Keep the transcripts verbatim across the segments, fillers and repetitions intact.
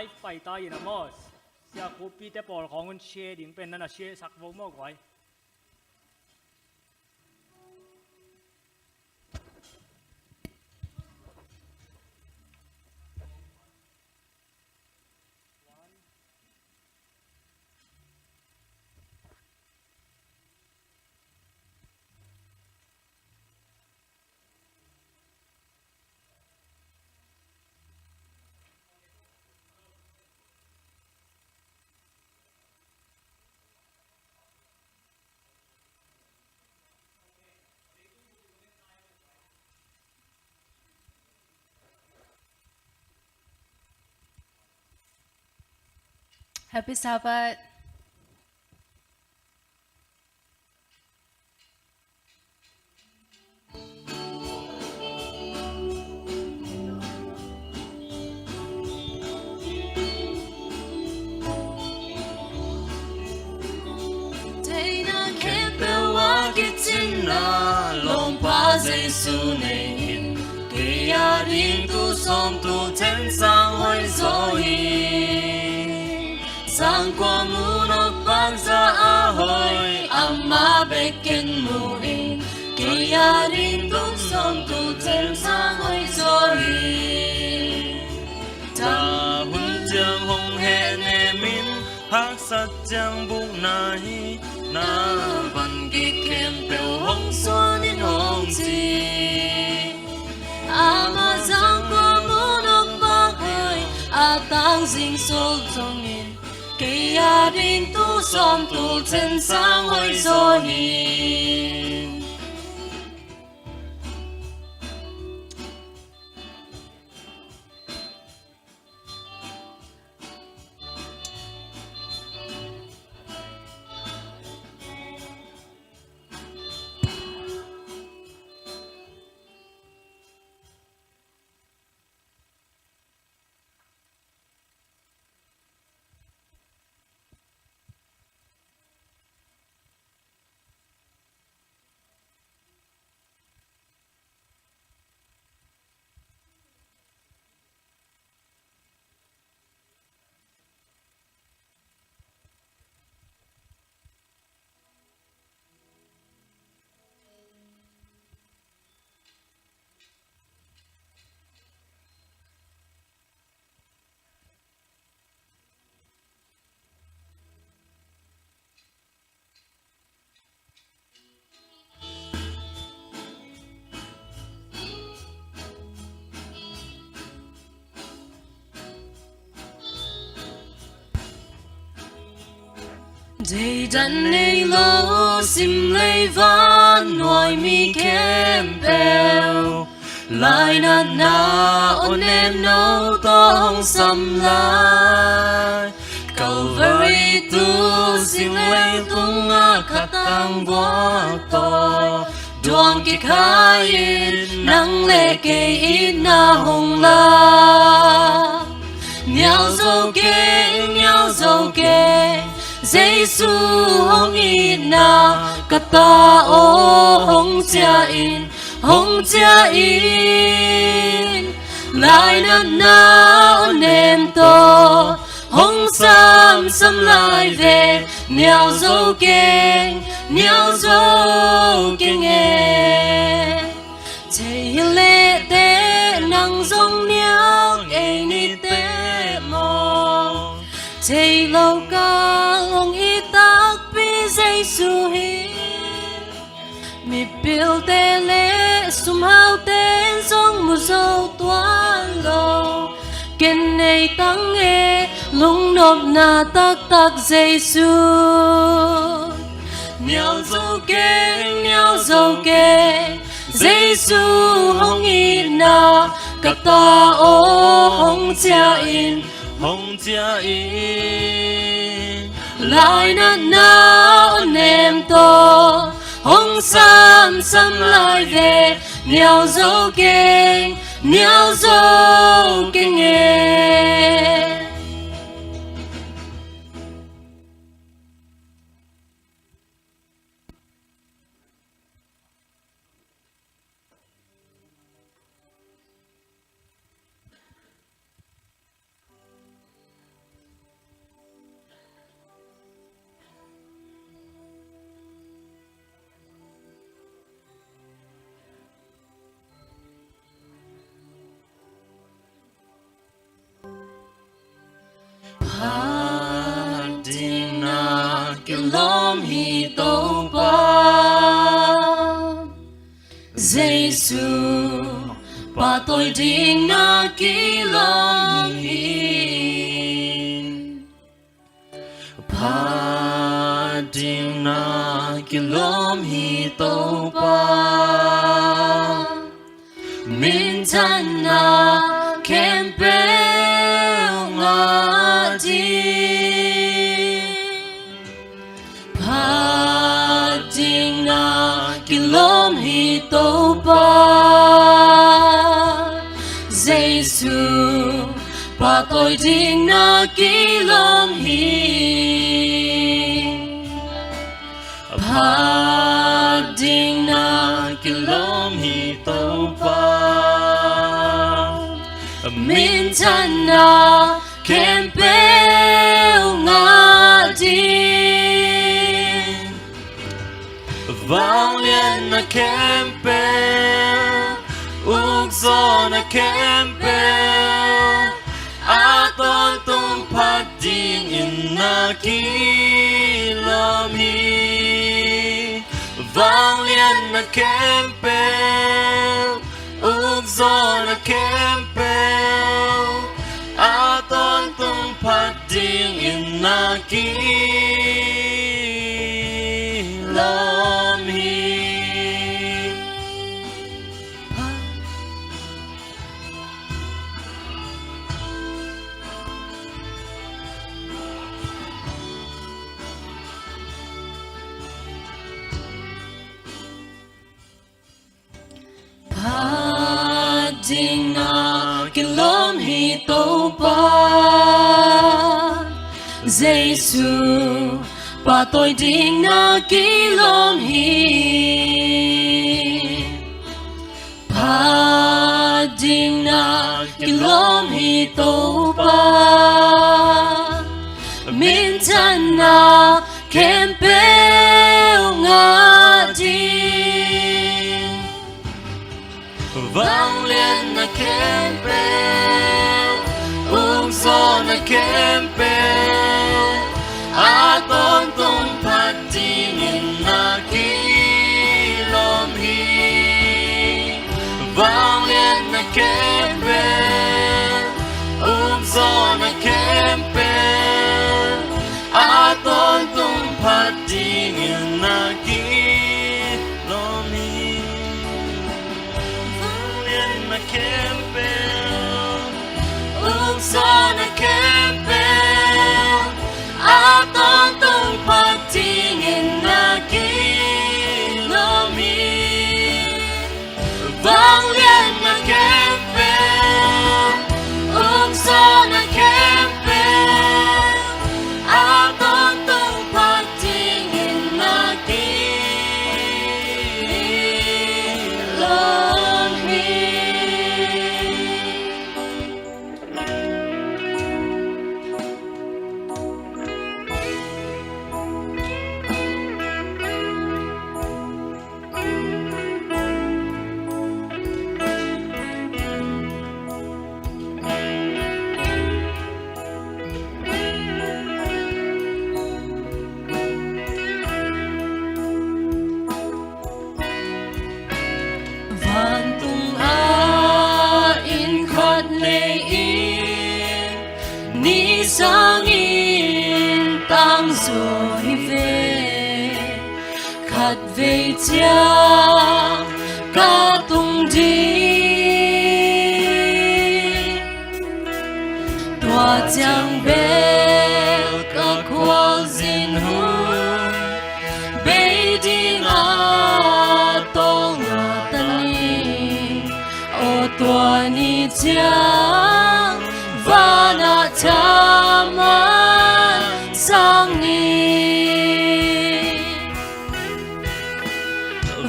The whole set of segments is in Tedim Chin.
Live pai ta in a maw, sia khuapite pawl khawng un share ding pen na na share sak vo maw guai. Happy Sabbath. Theihna khempeuh a kicinna, lawmpa Jesu nei in, kei a ding tu sawm tul thensang hoih zaw hi. Zangkua mu nawk bang za a hoih, amah bek ken mu in, kei a ding tu sawm tul thensang hoih zaw hi. Tua hun ciang hong hehnem in, haksat ciang bukna hi, na van gik khempeuh hong suan in hong ci. Amah zangkua mu nawk bang hoih, a tangzing suak zongin, kei a ding tu sawm tul thensang hoih zaw hi. Deidan nei lo simlei vannuai mi khempeuh, lainatna awnem no tawh hong sam lai. Calvary tu singleitungah khat tangguak tawh duang kikhai-in nang le kei itna hong lak. Nial zo keng, nial zo keng, Jesu hong itna ka ta aw, hong ciah in, hong ciah in. Lainatna awnem tawh hong samsam lai ve, nial zo keng, nial zo keng e. Thei hi leh teh nang zong nial kei ni teh maw. Thei lo kang hong it takpi Jesu hi. Mipilte le sumhaute in zong mu zo tuan lo. Ken nei tang e, lungnopna taktak Jesu. Nial zo keng, nial zo keng, Jesu hong itna ka ta aw, hong ciah in, hong ciah in. Lainatna awnem tawh hong samsam lai ve, nial zo keng, nial zo keng e. kilawm hi Topa. Jesu pahtawi ding na kilawm hi. Phat ding na kilawm hi Topa. Minthanna khempeuh ngah ding. Phat ding na kilawm hi Topa. Jesu pahtawi ding na kilawm hi. Phat ding na kilawm hi Topa. Minthanna khempeuh ngah ding. Vangliatna khempeuh, ukzawhna khempeuh, a tawntung phat dingin na kilawm hi. Vangliatna khempeuh, ukzawhna khempeuh, a tawntung phat dingin na kilawm hi. Phat ding na kilawm hi Topa. Jesu pahtawi ding na kilawm hi. Phat ding na kilawm hi Topa. Minthanna khempeuh ngah ding. Vangliatna khempeuh, ukzawhna khempeuh, a tawntung phat dingin na kilawm hi. Vangliatna khempeuh, ukzawhna khempeuh, a tawntung phat dingin na kilawm hi. Vangliatna khempeuh, ukzawhna khempeuh, a tawntung phat dingin na kilawm hi. Vangliatna khempeuh, ukzawhna khempeuh, a tawntung phat dingin na kilawm hi. Vantung ah inn khat nei-in, ni sangin tangzaw hi ve. Khatvei ciang ka tung ding, tua ciang bel ka khualzin hun bei ding a tawlnga ta ni. Aw, tua ni ciang vanah thaman sang ni.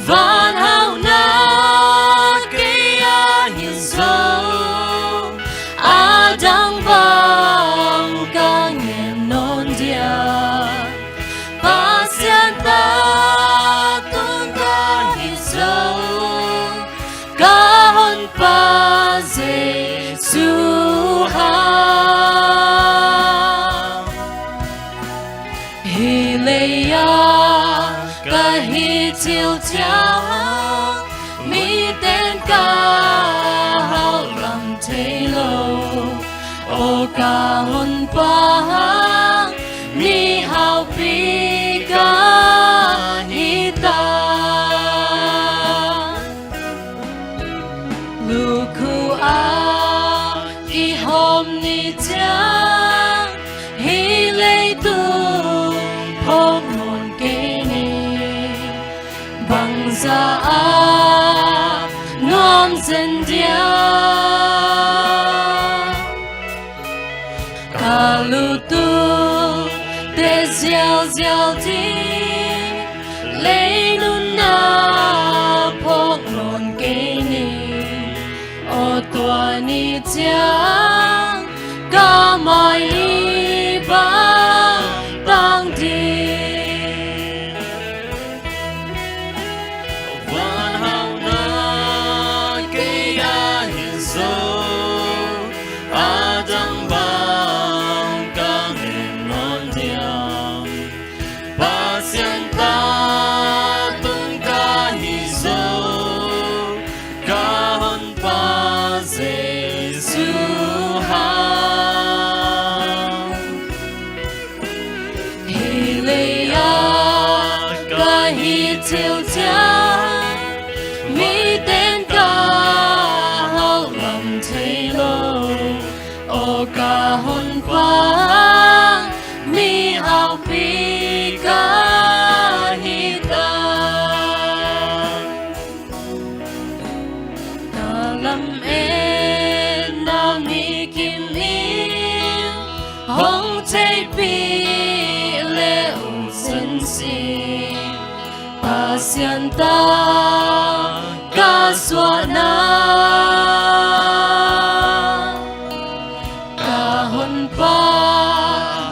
Van hauhna kei ah hi zo, a dang bang ka ngen nawn dia. Pasian ta tung ka hi zo, ka Honpa Jesu ha. Hi lei-ah ka hi cil ciang, miten ka hauh lam thei lo. Aw ka honpa, mihaupi ka hi ta. Lukhu ah i hawm ni ciang, hi leitung phawk nawn kei ni. Bangza ah nuam zen dia. Ka lutungte ziauziau ding, lei nunna phawk nawn kei ni. Aw tua ni ciang, ka mai bang tang ding. Van hauhna kei ah hi zo, a dang bang ka ngen nawn diam. Pasian ta tung ka hi zo, ka honpa Jesu hang. Hi lei-ah ka hi cil ciang, miten ka hauh lam thei lo. Aw ka honpa, mihaupi ka hi ta. Ka lametna mi kim in hong theihpih le uh sen sih, Pasian ta ka suahna. Ka honpa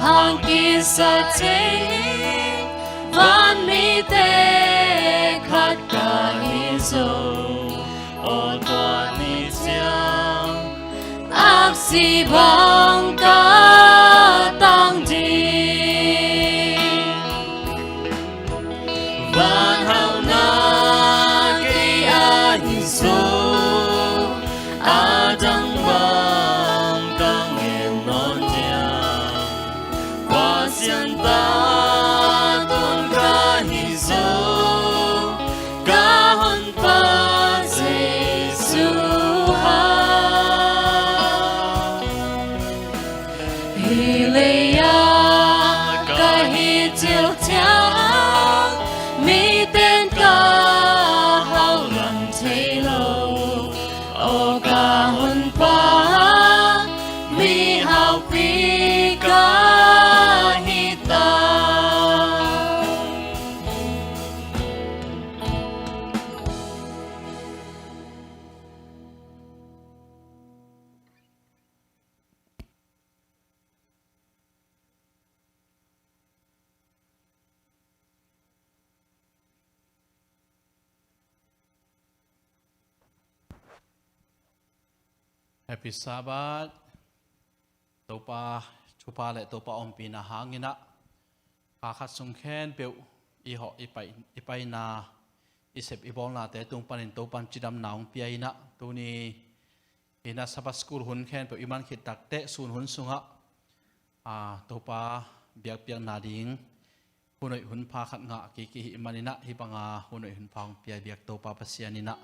hang kisat thei, van mite khat ka hi zo. Aw tua ni ciang, aksi bang ka tang ding. Van hauhna kei ah hi zo, a dang bang ka ngen nawn diam. Pasian ta tung ka hi zo, ka honpa Jesu hang. Hi lei-ah ka hi cil ciang, miten ka hauh lam thei lo. Aw ka honpa, mihaupi ka hi ta. Happy Sabbath. Topa thupha le Topa ompihna hangin ah, kha khat sung khempeuh i hawh i pai, i paina, i sep i bawlnate tung panin Topan cidamna hong pia in ah, tuni in ah Sabbath School hun khempeuh i man khit takteh sun hun sungah, aa, Topa biakpiakna ding hun hoih hun pha khat ngah kik i hih manin ah, hih banga hun hoih hun pha hong pia biak Topa Pasian in ah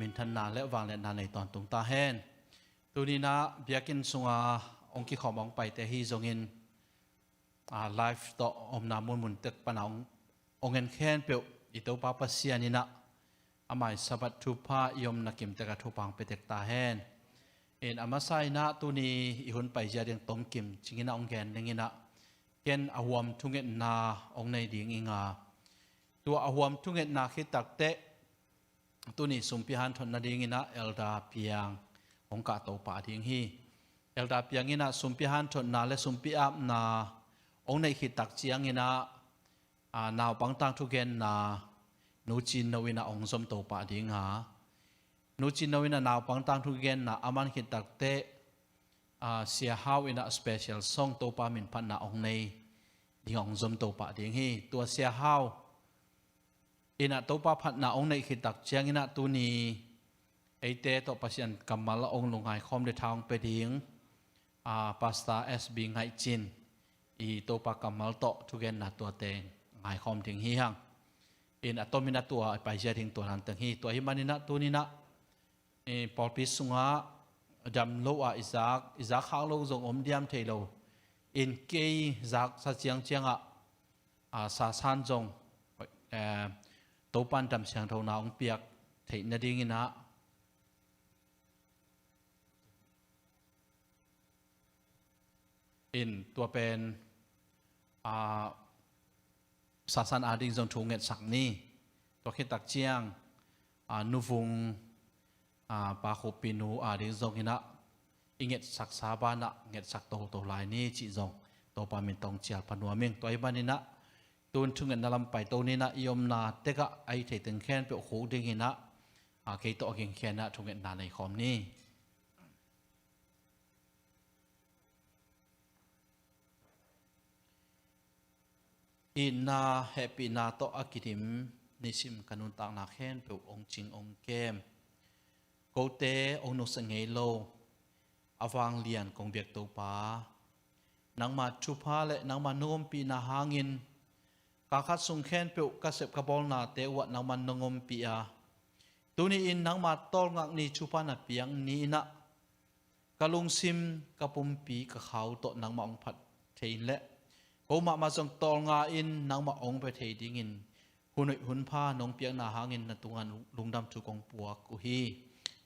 minthanna le vangliatna nei tawntung ta hen. Tuni in ah biakinn sunga hong kikhawm hong paite ahi zongin, aa, live tawh omna munmun tek pana hong, hong en khempeuh i Topa Pasian in ah ama i Sabbath thupha, i omna kim tek a thupha hong pia tek ta hen. In a masa in ah tuni i hun paizia ding tomkim cingin ah hong gen dingin ah, ken a huam thungetna hong nei ding ing a, tua a huam thungetna khit takteh tuni sumpi hanthotna dingin ah Elder Piang hong kahto pah ding hi. Elder Piang in ah sumpi hanthotna le sumpi apna hong neih khit tak ciangin ah, aa, naupang tangthu genna Nu Cin No in ah hong zomto pah ding a, Nu Cin No in ah naupang tangthu genna a man khit takteh, aa, Sia Hau in ah special song Topa minphatna hong nei. ding a hong zom to pah ding hi. Tua Sia Hau in ah Topa phatna hong neih khit tak ciangin ah tuni eite tawh Pasian kammal a hong lungngaikhawm le tha hong pia ding, a, Pastor S B Ngaih Cin i Topa kammal tawh thugenna tuate ngaikhawm ding hi hang. In a tomin a tua a paizia ding tua nang teng hi. Tua hi manin ah tuni in ah, eh, pawlpi sungah dam lo ah i zak, i zak khak lo zong om diam thei lo. In kei zak sa ciangciang ah, a, Sasan zong, eh, Topan dam siangthona hong piak theih nadingin ah, in tua pen, a, Sasan ading zong thu ngetsak ni. Tua khit tak ciang, a, Nu Vung, a, Pa Khup Pi Nu ading zongin ah i ngetsaksa banah ngetsak toto lai ni cih zong Topa min tawh hong cial pha nuam ing. Tua hi manin ah tun thungetna lam paito ni in ah i omna tekah a hih theih teng khempeuh khuk dingin ah, a, kei tawh a gingkhia in ah thungetna neikhawm ni. Itna hehpihna tawh a kidim nisim ka nuntakna khempeuh hong cing hong kem, kote hong nusia ngei lo a vanglian kong biak Topa, nangma thupha le nangma nong ompihna hangin ka khat sung khempeuh ka sep ka bawlnate uhah nangman nong ompih a, tuni-in nangma tawlngak ni thupha na piak ni in ah ka lungsim, ka pumpi, ka khau tawh nangmah hong phat thei in le ko mahmah zong tawlnga in nangmah hong pia thei dingin hun hoih hun pha nong piakna hangin na tungah lungdam thu kong puak uh hi.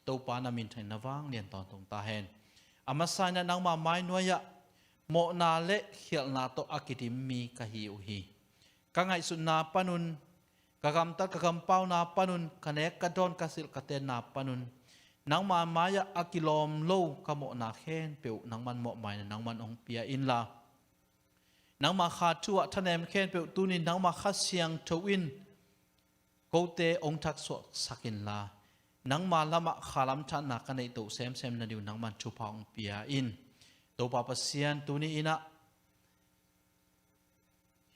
Topa na minthanna vanglian tawntung ta hen. A masa in ah nangma mai nuai-ah mawhna le khialhna tawh a kidim mi ka hi uh hi. Ka ngaihsutna panun, ka gamtat ka gampauna panun, ka nek ka dawn ka silh ka tenna panun nangma mai-ah a kilawm lo ka mawhna khempeuh nangman mawhmaina nangman hong pia inla, nangma kha thu-ah thanem khempeuh tunin nangma Kha Siangtho in kote hong thaksuaksak inla, nangma lamah khalam thatna ka neih toh semsem nading uh nangman thupha hong pia in. Topa Pasian, tuni in ah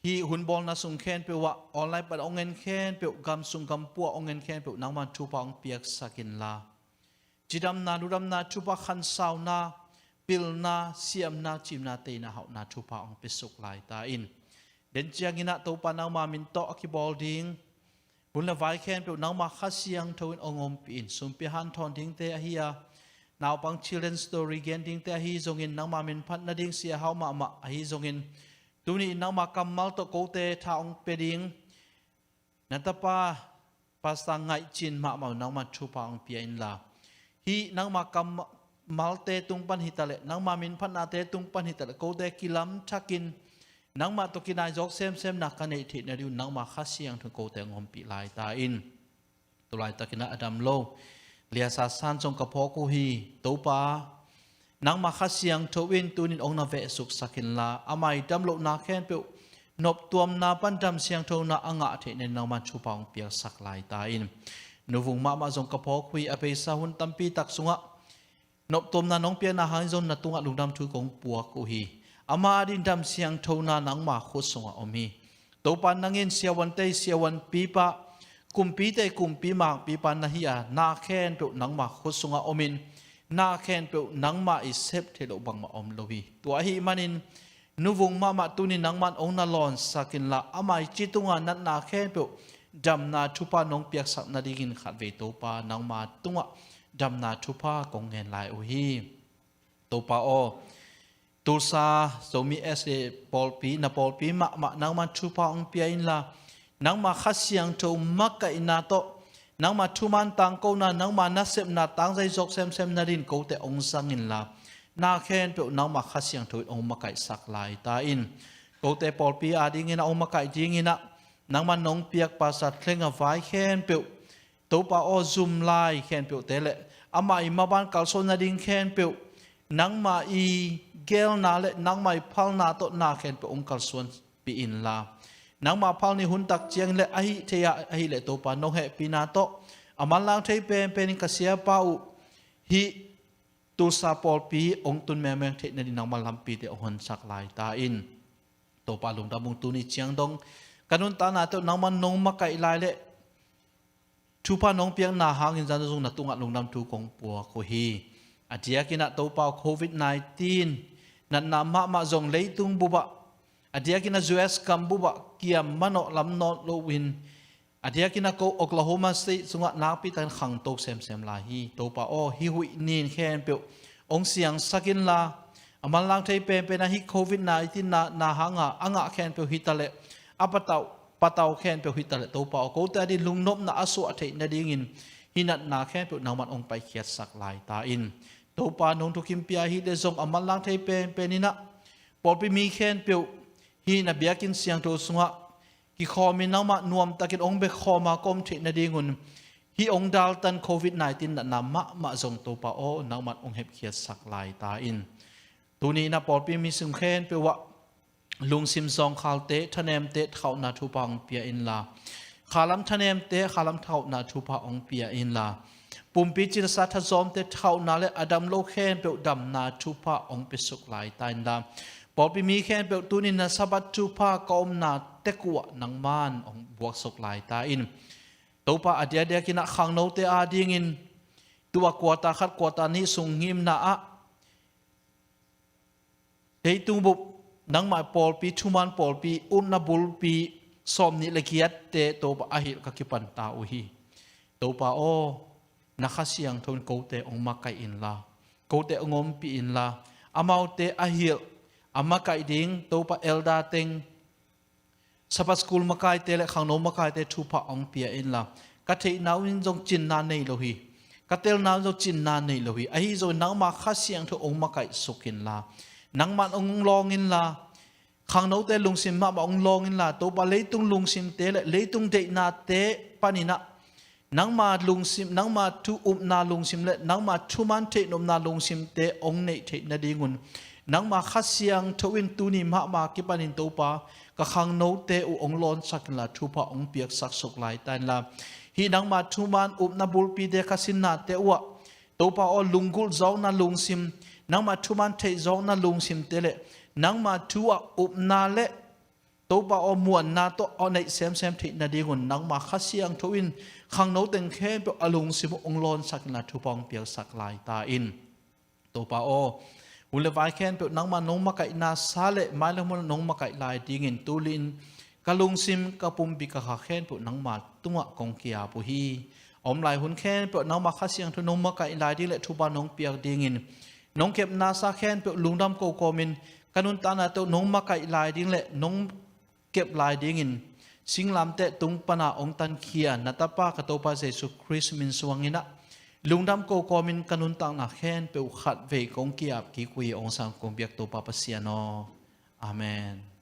hih hun bawlna sung khempeuh ah, online pan hong en khempeuh, gam sung gam pua hong en khempeuh nangman thupha hong piaksak inla, cidamna, ludamna, thupha khansauna, pilna, siamna, cimna, teina, hauhna thupha hong piasuk lai ta in. Den ciangin ah Topa nangma min tawh a kibawl ding hun le vai khempeuh nangma Kha Siangtho in hong ompih in. Sumpi hanthawn dingte ahi a, naupang children story gen dingte ahi zongin, nangma min phat nading Sia Hau mahmah ahi zongin, tuni-in nangma kammal tawh kote tha hong pia ding na tapa Pastor Ngaih Cin mahmah uh nangma thupha hong pia inla, hih nangma kammalte tung pan hitaleh, nangma min phatnate tung pan hitaleh, kote kilamthakin nangmah tawh kinai zawk semsemna ka neih theih nading uh nangma Kha Siangtho in kote hong ompih lai ta in. Tulaitakin ah a dam lo Lia Sasan zong ka phawk uh hi. Topa, nangma Kha Siangtho in tunin hong na vehsuksak inla, amah i dam lohna khempeuh noptuamna pan dam siangthona a ngah theih nading nangman thupha hong piaksak lai ta in. Nu Vung mahmah zong ka phawk uh hi. A beisa hun tampi tak sungah noptuamna nong piakna hangin zong na tungah lungdam thu kong puak uh hi. Ama ading dam siangthona nangma khut sungah om hi. Topa, nang in siavuante i siavuan pipa, kumpite i kumpi mangpipa na hi a, na khempeuh nangma khut sungah om in, na khempeuh nangmah i sep theih loh bangmah om lo hi. Tua ahih manin Nu Vung mahmah tunin nangman hong na lawnsak inla, ama i ci tunga natna khempeuh damna thupha nong piaksak nadingin khatvei Topa nangma tungah damna thupha kong ngen lai uh hi. Topa aw, Tulsa Zomi S A pawlpi, na pawlpi mahmah nangman thupha hong pia inla, nangma Kha Siangtho makaihna tawh, nangma thuman tangkona, nangma nasepna tangzai zawk semsem nadingin kote hong zang inla, na khempeuh nangma Kha Siangtho in hong makaihsak lai ta in. Kote pawlpi adingin ah hong makaih dingin ah nangman nong piak Pastor Thleng a vai khempeuh, Topa aw, zum lai khempeuhte le amah i maban kalsuan nading khempeuh, nangmah i geelna le nangmah i phalna tawh na khempeuh hong kalsuanpih inla, nangmah phal ni hun tak ciangin le ahi thei ah ahih leh Topa nong hehpihna tawh a manlang thei penpen in ka siapa uh hih Tulsa pawlpi hong tun mengmeng theih nading nangma lampite hong honsak lai ta in. Topa lungdam ung, tuni ciang dong ka nuntakna tawh nangman nong makaih lai leh thupha nong piakna hangin zan zong na tungah lungdam thu kong puak uh hi. A diakin ah Topa aw, covid nineteen natna mahmah zong leitung bupah, a diakin ah U S gam bupah kiam manawh lam nawn loin, a diakin ah ko Oklahoma State sungah nakpi takin khangto semsem lai hi. Topa aw, hih huih nin khempeuh hong siangsak inla, a manlang thei penpen ah hih covid nineteen na, na hanga a ngah khempeuh hi taleh, a patau, patau khempeuh hi taleh, Topa aw, kote ading lungnopna a suah theih nadingin hih natna khempeuh nangman hong paikhiatsak lai ta in. Topa, nong thukim pia hi leh zong a manlang thei penpen in ah pawlpi mi khempeuh hih na biakinn siangtho sungah kikhawmin nangmah nuamtakin hong bia khawma ka om theih nadingun hih hong daltan covid nineteen natna mahmah zong Topa aw, nangman hong hepkhiatsak lai ta in. Tuni in ah pawlpi mi sung khempeuh ah lungsim zawngkhalte, thanemte thauhna thupha hong pia inla, khalam thanemte khalam thauhna thupha hong pia inla, pumpi cinsa thazawmte thauhna leh a dam lo khempeuh damna thupha hong piasuk lai ta inla, pawlpi mi khempeuh tuni in ah Sabbath thupha ka omna tek uh ah nangman hong buaksuk lai ta in. Topa, a diakdiakin ah khangnote adingin tua quarter khat quarter nih sung ngimna ah leitung bup nangmah pawlpi, thuman pawlpi, upna bulpi sawmnih leh giatte Topa a hilh ka kipan ta uh hi. Topa aw, na Kha Siangtho in kote hong makaih inla, kote hong ompih inla, amaute a hilh a makaih ding Topa elder teng, Sabbath school makaite leh khangno makaite thupha hong pia inla, ka theihna uh in zong cinna nei lo hi, ka telna uh in zong cinna nei lo hi. Ahi zongin nangma Kha Siangtho hong makaihsuk inla, nangman hong lawng inla, khangnote lungsim mahmah hong lawng inla, Topa, leitung lungsimte leh leitung deihnate panin ah nangma lungsim, nangma thu upna lungsim leh nangma thuman theihnopna lungsimte hong neih theih nadingun nangma Kha Siangtho in tuni mahmah kipanin Topa, ka khangnote uh hong lawnsak inla, thupha hong piaksak suk lai ta inla, hih nangma thuman upna bulpite kha sinnate uh ah Topa aw, lunggulh zawkna lungsim, nangma thuman theih zawkna lungsimte leh nangma thu ah upna leh Topa aw, muanna tawh a neih semsem theih nadingun nangma Kha Siangtho in khangno teng khempeuh a lungsim uh hong lawnsak inla, thupha hong piaksak lai ta in. Topa aw, hun leh vai khempeuh nangma nong makaihna sa leh mailam hun nong makaih lai dingin tu ni in ka lungsim, ka pumpi, ka kha khempeuh nangma tungah kong ki-ap uh hi. A om lai hun khempeuh nangma Kha Siangtho nong makaih lai ding leh thupha nong piak dingin, nong kepna sa khempeuh lungdam ko kawmin ka nuntakna tawh nong makaih lai ding leh nong kep lai dingin singlamteh tung pana hong tankhia na Tapa ka Topa Jesu Khrist min suangin ah lungdam ko kawmin ka nuntakna khempeuh khatvei kong ki-ap kik uh hi, hong sang kong biak Topa Pasian aw. Amen.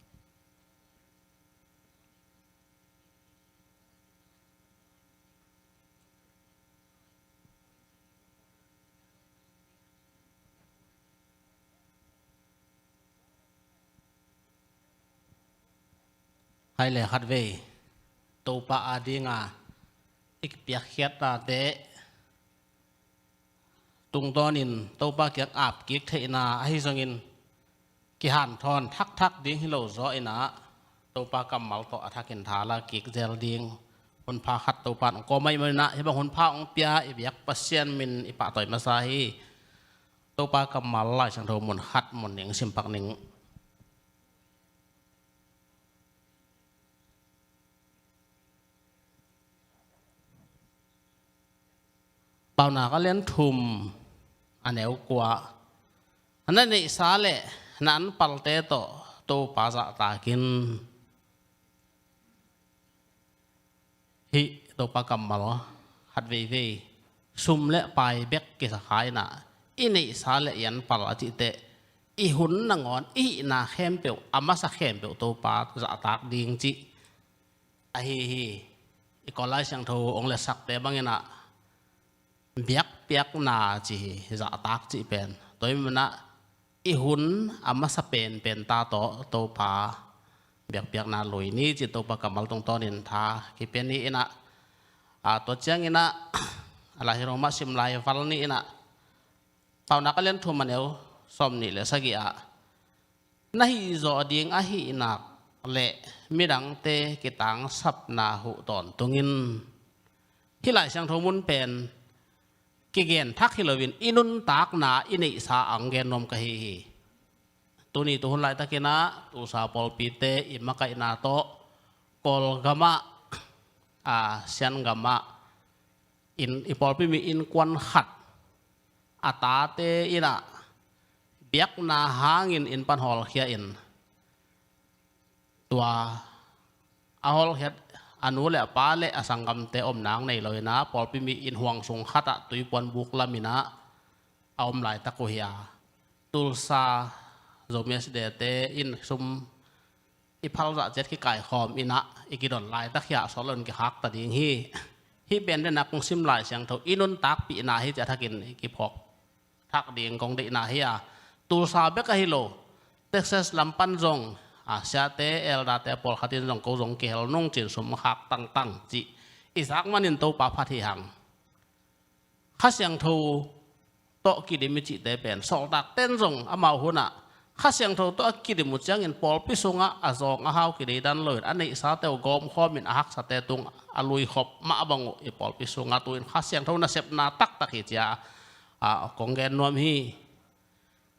Hai le khatvei Topa adinga i kipiakkhiatnate tungtawnin Topa kiang ap kik theihna ahi zongin kihanthawn thakthak ding hi lo zaw inah Topa kammal tawh a thakin tha la kik zel ding hunpha khat Topa in hong kawm ahih maninah hih bang hunpha hong pia i biak Pasian min i pahtawi masa hi. Topa kammal Lai Siangtho mun khat mun ning simpak ning. Paunak a lian thum a neu kua. Na neihsa le na anpalte tawh Topa zahtakin. Hih Topa kammal khat veivei sum le pai bek kisa kha inah i neihsa le i anpal a cihteh i hun nangawn i hihna khempeuh a masa khempeuh Topa zahtak ding cih ahi hi. I Lai Siangtho hong letsakte banginah biakpiakna ci hi, zahtak cih pen. Tua hi manah i hun a masa penpen ta tawh Topa biakpiakna lui ni ci Topa kammal tungtawnin tha kipia ni inah, a, tua cianginah a Lai Siangtho mah sim lai val ni inah Paunak a lian thum a neu sawm nih le sagih ah na hih zawh ding ahihnak le midangte kitangsapna huh tawntungin hih Lai Siangtho mun pen kigen thak hi loin i nuntakna i neihsa ang gen nuam ka hi hi. Tuni tuhun laitakinah Tulsa pawlpite i makaihna tawh Kawlgamah, a, Siangamah in i pawlpi mi innkuan khat a tate inah biakna hangin inn pan hawlkhia in tua a hawlkhiat a nu le a pa le a sanggamte om nang nei loinah pawlpi mi inn huang sung khatah tuipuan buk laminah a om laitak uh hi a, Tulsa Zomi Siangthote in sum i phalzah ciat kikaikhawm inah i kidon laitak hi a, sawt loin kikhakta ding hi. Hih pen dena kong sim Lai Siangtho i nuntakpihna hi ciah thakin i kiphawk thak ding kong deihna hi a, Tulsa bek ahi lo, Texas lam pan zong, a, siate elderte pawlkhat in zong ko zong kihel nung cin sum khak tangtang cih i zak manin Topa phat hi hang. Kha Siangtho tawh kidim i cihte pen sawltakten zong amau hunah Kha Siangtho tawh a kidim uh ciangin pawlpi sungah a zawng a hau kideidan loin a neihsate uh gawmkhawmin a haksate tung a luikhop mah bang uh i pawlpi sungah tu-in Kha Siangtho nasepna taktak hi cia, a, kong gen nuam hi.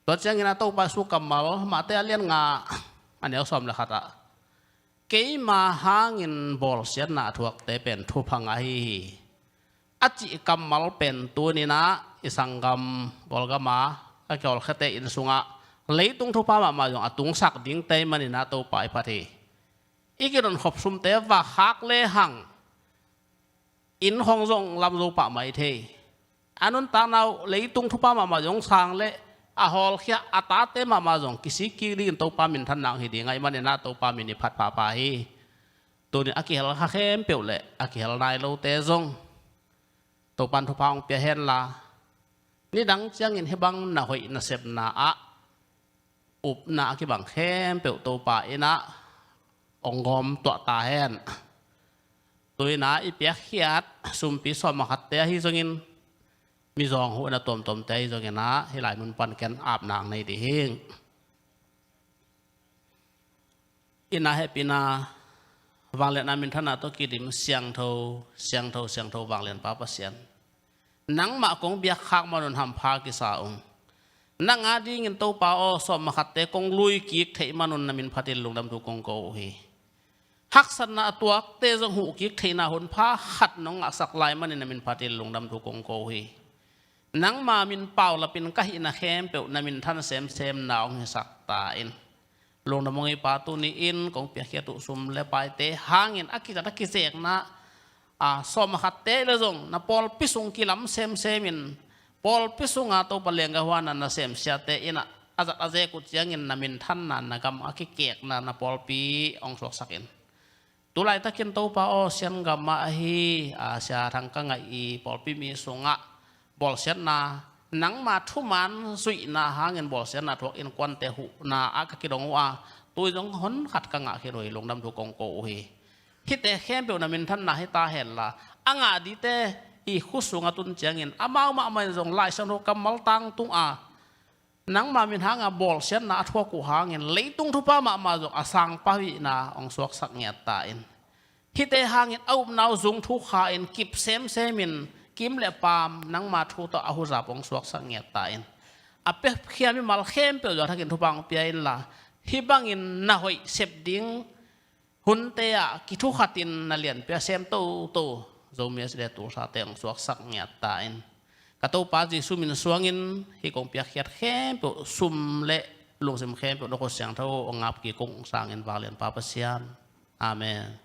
Tua ciangin a Topa Jesu kammal Mate a lian nga a neu sawm le khatah, "Keima hangin bawlsiatna a thuakte pen thupha ngah hi hi," a cih kammal pen tuninah i sanggam Kawlgama a kihawlkhiate inn sungah leitung thupha mahmah zong a tungsak dingte maninah Topa i phat hi. I kidonkhop sumte va khak lehang inn khong zong lam zo pah mai thei. A nuntakna uh leitung thupha mahmah zong sang le a hawlkhia a tate mahmah zong kisik kik dingin Topa minthan nang hi ding ahih maninah Topa min i phat phapha hi. Tunin a kihel kha khempeuh le a kihel nai lote zong Topan thupha hong pia henla, nidang ciangin hih bang na hoih nasepna ah upna a kibang khempeuh Topa innah hong gawm tuah ta hen. Tuinah i piakkhiat sumpi sawm a khatte ahi zongin, mizawng huhna tuamtuamte ahi zonginah hih lai mun pan ken apna ang nei dih hing. Innah hehpihna, vangliatna minthanna tawh kidim Siangtho, Siangtho, Siangtho vanglianpa Pasian, nangmah kong biakkhak manun hampha kisa ung. Nang a dingin Topa aw, sawm a khatte kong lui kik theih manun na min phatin lungdam thu kong ko uh hi. Haksatna a tuakte zong huh kik theihna hunpha khat nong ngahsak lai manin na min phatin lungdam thu kong ko uh hi. Nangma min paulapin ka hihna khempeuh na minthan semsemna hong hisak ta in. Lungdam hong ei Pa, tuni-in kong piakkhiat uh sum le paite hangin a kizat a kizekna, a, sawm a khatte le zong na pawlpi sung kilam semsemin, pawlpi sunga Topa lengga huana na semsiate innah a zat a zek uh ciangin na minthanna na gam a kikekna na pawlpi hong suaksak in. Tulaitakin Topa aw, Siangamah ahi, a, Sia Thang ka ngaih i pawlpi mi sungah bawlsiatna, nangma thuman zuihna hangin bawlsiatna thuak innkuante huhna ah ka kidong uh a, tui zong honkhat ka ngah khin uh hi, lungdam thu kong ko uh hi. Hihte khempeuh na minthanna hi ta henla, a ngah dite i khut sungah tun ciangin amau mahmah in zong Lai Siangtho kammal tangtung a, nangma min hanga bawlsiatna a thuak uh hangin leitung thupha mahmah zong a sang pahpihna hong suaksak ngiat ta in. Hihte hangin a upna uh zung thuk kha in kip semsemin kim le paam nangma thu tawh a huzap hong suaksak ngiat ta in. A piakhia mimal khempeuh zua thakin thupha hong pia inla, hih bangin na hoih sep ding hunte ah kithukhatin na lianpi a sem toto Zomi Siangthote hong suaksak ngiat ta in. Ka Topa Jesu min suangin hih kong piakkhiat khempeuh, sum le lungsim khempeuh na khut siangtho hong ngap kik ung, sangin vanglianpa Pasian. Amen.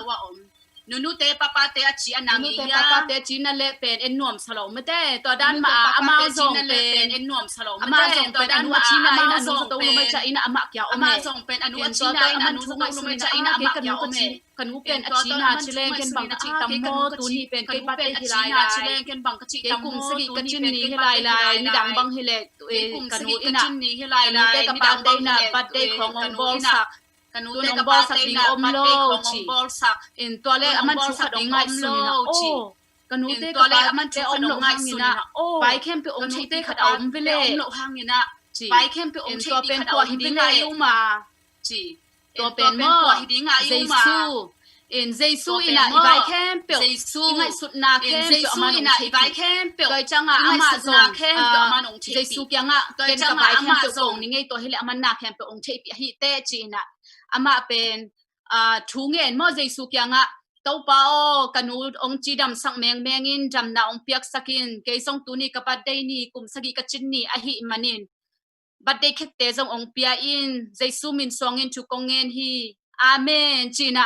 lo a om. Nunute papate a ci a nang nunute papate cina le pen en nuam sa lo mate. Tua dan ma a amau zong pen en nuam sa lo mate. Amau zong pen anu a cina in anu zato lumai ca in a amah kia om e. Amau zong pen anu a cina in anu zato lumai ca in a amah kia om e. Ka nu pen a cina ci leng ken bang ka cih tam maw, tuni pen kei pate hi lai lai. Kei kum sagih ka cin ni hi lai lai, nidang bang hi leh ka nu in a, ka nute ka pate in a birthday khong ong bawlsak. Ka nute ka pate in a birthday khong ong bawlsak. In tua le aman thu khat ong ngaihsun in a, aw, ka nute ka pate om loh hangin a, vai khempeuh ong theihpih khat a om ve le. Vai khempeuh ong theihpih khat a om ve le. Tua pen maw, Jesu. In Jesu in a i vai khempeuh, i ngaihsutna khempeuh amah in ong theihpih. Tua ciangin amah zong, ah, Jesu kiangah ken ka vai khempeuh ko ong ni ngei, tua hi leh amah na khempeuh ong theihpih ahi teh ci in a. Amah pen, ah, thu ngen maw Jesu kiangah, Topa aw, ka nu ong cidamsak mengmeng in, damna ong piaksak in, kei zong tuni ka birthday ni, kum sagih ka cin ni ahih manin birthday cake te zong ong pia in, Jesu min suangin thu kong ngen hi. Amen ci in a,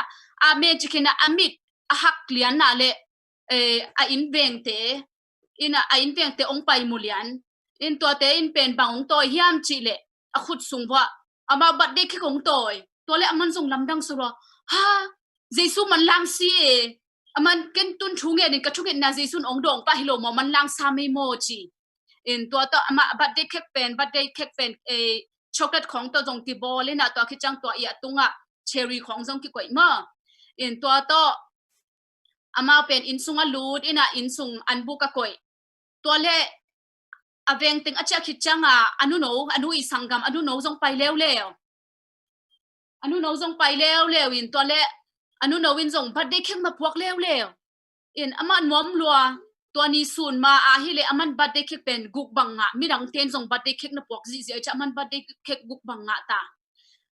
amen ci khin a, a mit a hak lian a le, eh, a inn vengte in a, a inn vengte ong pai mu lian in, tuate in pen bang ong tawi hiam cih leh a khut sung vuah amah birthday cake ong tawi. Tua le aman zong lamdang sa lua, ha, Jesu manlang si e. Aman ken tun thu ngen in ka thungetna Jesu in ong dawng pah hi lo maw, manlang sa mei maw ci. In tua tawh amah birthday cake pen, birthday cake pen, eh, chocolate khong tawh zong kibawl in a, tua khit ciang tua i a tungah cherry khong zong kikoih maw. In tua tawh amau pen inn sung a lut in a, inn sung an buk a koih. Tua le a veng teng a ciah khit ciang a, a nuno, a nu i sanggam, a nuno zong pai leuleu. A nuno zong pai leuleu in tua le a nuno in zong birthday cake na puak leuleu. In amah nuam lua, tua ni sun ma a hi le aman birthday cake pen guk bang ngah, midang ten zong birthday cake na puak zihziah i ciah aman birthday cake guk bang ngah ta.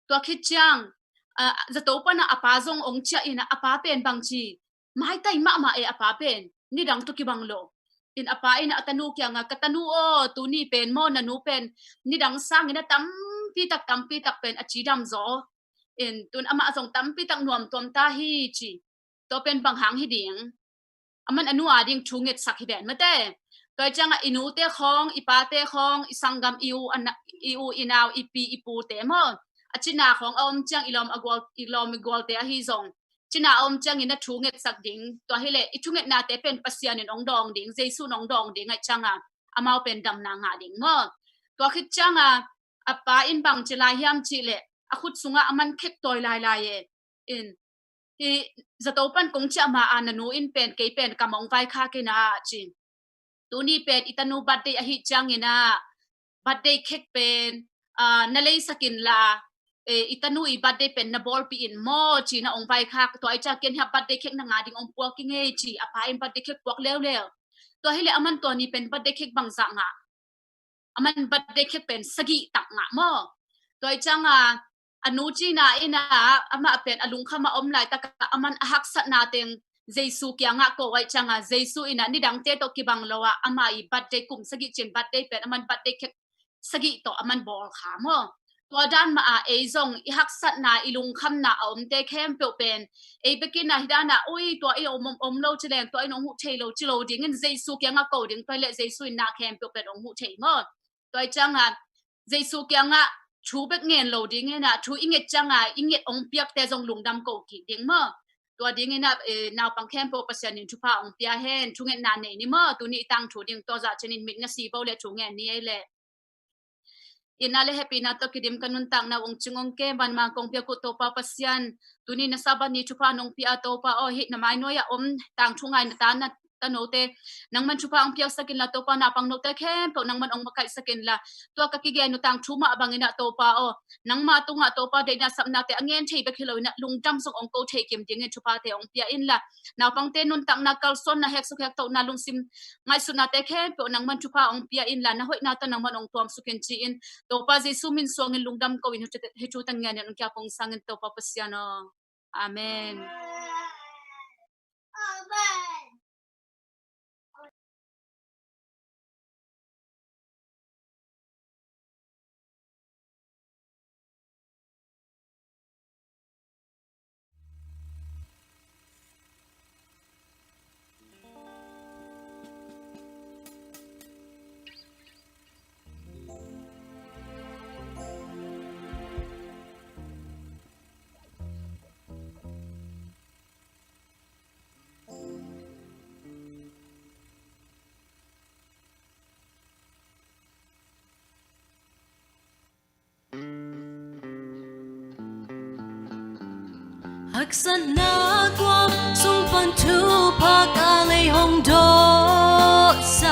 Tua khit ciang, ah, zato pan a a pa zong ong ciah in a, a pa pen bang ci, maitai mahmah e a pa pen, nidang tawh kibang lo. In a pa in a tanu kiangah, ka tanu aw, tuni pen maw na nu pen nidang sangin a tampi tak, tampi tak pen a cidam zaw. In tun amah zong tampi tak nuam tuam ta hi ci. Tua pen bang hang hi ding? Aman a nu a ding thu ngetsak hi ven mate. Tua ciangah i nute khong, i pate khong, i sanggam, i u, i nau, i pi, i pute maw, a cina khong a om ciang, i lawm a gual, i lawm i gualte ahi zong, cina a om ciangin a thu ngetsak ding. Tua hi leh i thungetnate pen Pasian in ong dawng ding, Jesu in ong dawng ding ahih cianga amau pen damna ngah ding maw. Tua khit cianga a pa in bang ci lai hiam cih leh, a khut sungah aman cake tawi lailai e. In, i zato pan kong ciah ma a na nu in pen kei pen kam ong vaikhak in a ci. Tuni pen i tanu birthday ahih ciangin a, birthday cake pen, ah, na leisak inla, eh, i tanu i birthday pen na bawlpih in maw ci-in a ong vaikhak. Tua ahih ciang ken hiah birthday cake na ngah ding ong puak ing ei ci, a pa in birthday cake puak leuleu. Tua hi leh aman tua ni pen birthday cake bangzah ngah? Aman birthday cake pen sagih tak ngah maw. Tua ahih cianga a nu cina in a, amah pen a lungkham a om laitak a, aman a haksatna teng Jesu kiangah ko ahih cianga, Jesu in a nidangte tawh kibang lo a, amah i birthday kum sagih cin birthday pen aman birthday cake sagih tawh aman bawl kha maw. Tua dan mah a ei zong i haksatna, i lungkhamna a omte khempeuh pen ei bekin a hi dan a, ui, tua in om, om, om lo ci leng, tua in ong huh thei lo ci lo dingin Jesu kiangah ko ding, tua hi leh Jesu in na khempeuh pen ong huh thei maw. Tua ahih cianga Jesu kiangah thu bek ngen lo dingin a, thu i nget cianga i nget ong piakte zong lungdam ko kik ding maw. Tua dingin a, eh, naupang khempeuh Pasian in thupha ong pia hen. Thungetna nei ni maw, tuni i tangthu ding. Tua zah ciangin mit na si vo leh thu ngen ni ei leh. Itna le hehpihna tawh kidim ka nuntakna ung cing ung kem, vanmang kong piak uh Topa Pasian, tuni na Sabbath ni thupha nong pia Topa aw, hih na mainuai ah om tangthu ngai na ta na tanote nangman thupha ong piaksak inla Topa, naupang note khempeuh nangman ong makaihsak inla, tua ka kigen uh tangthu mah bangin ah Topa aw, nangma tungah Topa deihna sapnate a ngen thei bek hi lo in ah lungdam zong ong ko thei kim dingin thuphate ong pia inla, naupangte nuntakna, kalsuanna, heksuk hektohna, lungsim ngaihsutnate khempeuh nangman thupha ong pia inla, na hoihna tawh nangman ong tuamsuk in ci-in Topa Jesu min suangin lungdam ko in hih thu tanggen in ong kia pong sangin Topa Pasian aw. Amen. Haksatna kuang sung pan thupha ka lei hong dawhsak,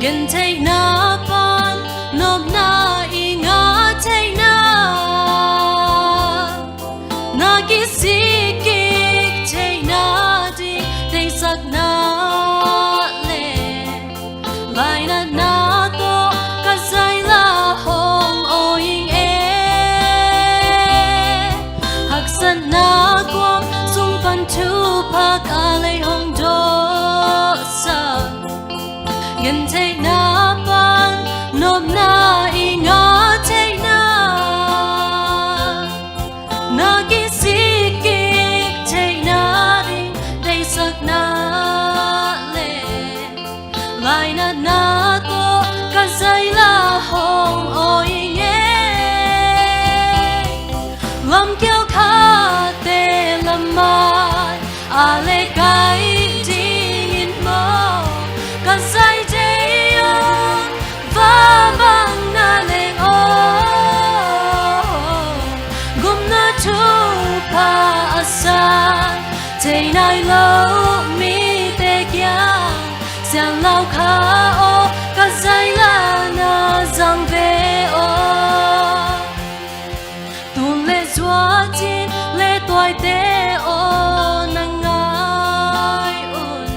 gentheihna pan nopna i ngah theihna, na kisik kik theihna ding deihsakna le lainatna tawh ka zaila hong awi ing e. Haksatna kuang sung pan thupha ka lei hong dawhsak, gentheihna pan nopna i ngah theihna, na kisik kik theihna ding deihsakna le lainatna tawh ka zaila hong awi ing e. Lamkial khatte lamai a le kai dingin maw, ka zaite aw, va bang na leng aw, gupna thupha a san thei nai lo mite kiang Sian Lau Kha aw, ka zaila na zang ve aw. Tun le zuatin le tuaite aw, na ngai un.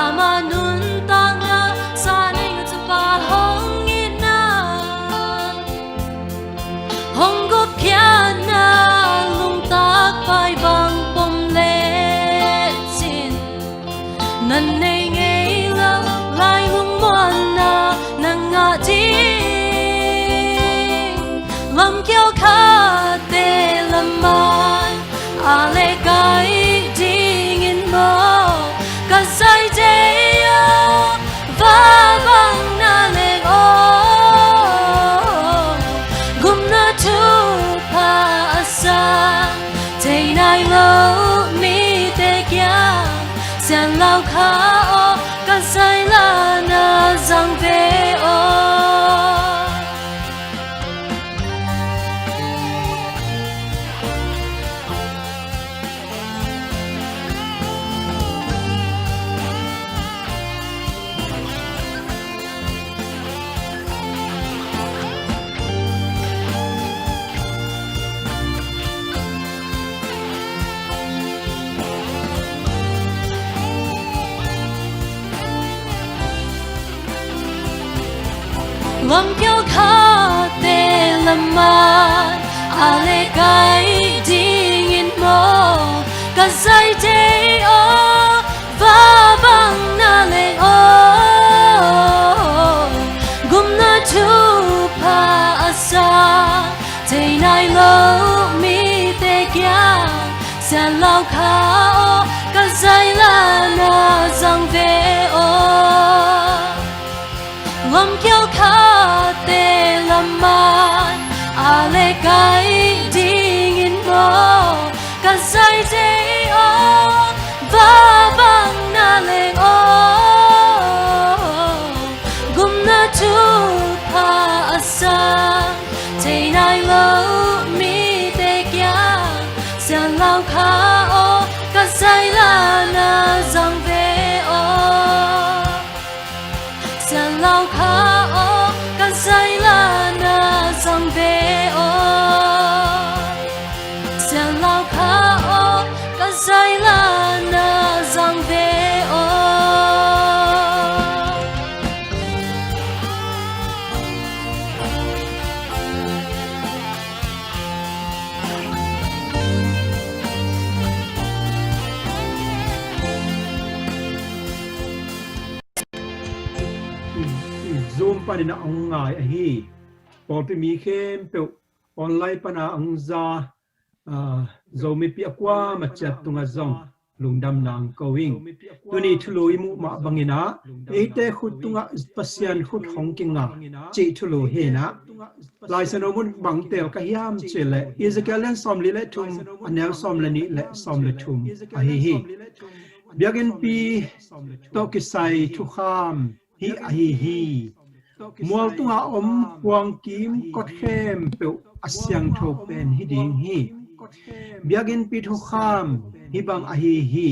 Ama nuntakna sa ning a tapa hong itna, hong gupkhiatna lungtak pai bang pom lecin, na nei ngei lo lai lungmuanna na ngah ding. Lamkial khatte lamai a le kai dingin maw, ka zaite aw, va bang na leng aw, gupna thupha a san thei nai lo mite kiang Sian Lau Kha aw, ka zaila na zang ve aw. Lamkial khatte lamai a le kai dingin maw, ka zaite aw, va bang na leng aw, gupna thupha a san thei nai lo mite kiang Sian Lau Kha aw, ka zaila na zang ve aw. Lamkial khatte lamai a le kai dingin maw, ka zaite aw, va bang na leng aw, gupna thupha a san thei nai lo mite kiang Sian Lau Kha aw, ka zaila na zang ve aw. Sian Lau Kha aw, ka zaila na zang ve aw. Sian Lau Kha aw, ka zaila na zang ve aw. Zoom panin a hong ngai ahi pawlpi mi khempeuh, online pana a hong za, ah, Zomipi a kuamah ciat tungah zong lungdamna hong ko ing. Tuni thulu i muh mah bangin ah, eite khut tungah Pasian khut hong kinga cih thulu hi in ah, Lai Siangtho mun bang teel ka hiam cih leh Ezekiel lian sawmli le thum, a neu sawm le nih le sawm le thum ahi hi. Biakinnpi tawh kisai thukham hih ahi hi. Mual tunga om puangkim kot khempeuh a siangtho pen hi ding hi. Biakinnpi thukham hih bang ahi hi.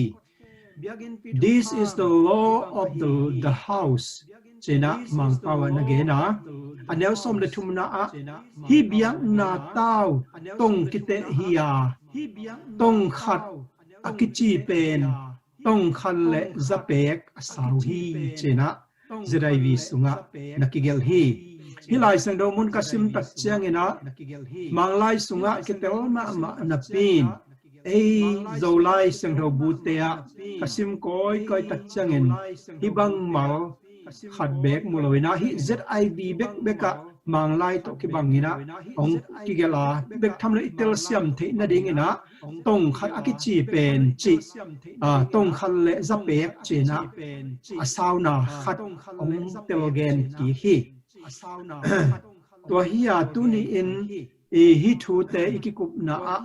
This is the law of the, the house, ci-in ah Mangpau ah na gen a. A neu sawm le thumna ah, hih biakna tau tong kiteh hi a, tong khat a kici pen tong khat le za pek a sau hi, ci-in ah Z I V sungah na kigelh hi. Hih Lai Siangtho mun ka sim tak ciangin ah, Manglai sungah kitel mahmah napi-in, ei Zolai Siangtho bute ah ka sim kawikawi tak ciangin hih bang mal khat beek mu lo-in ah, hih Z I V bekbek ah Manglai tawh kibangin ah hong kigelh a, bek tham lo i telsiam theih nadingin ah tong khat a kici pen cih, ah, tong khat le za pek ci-in ah a sauna khat hong tel gen kik hi. Tua hi a, tuni-in i hih thute i kikupna ah,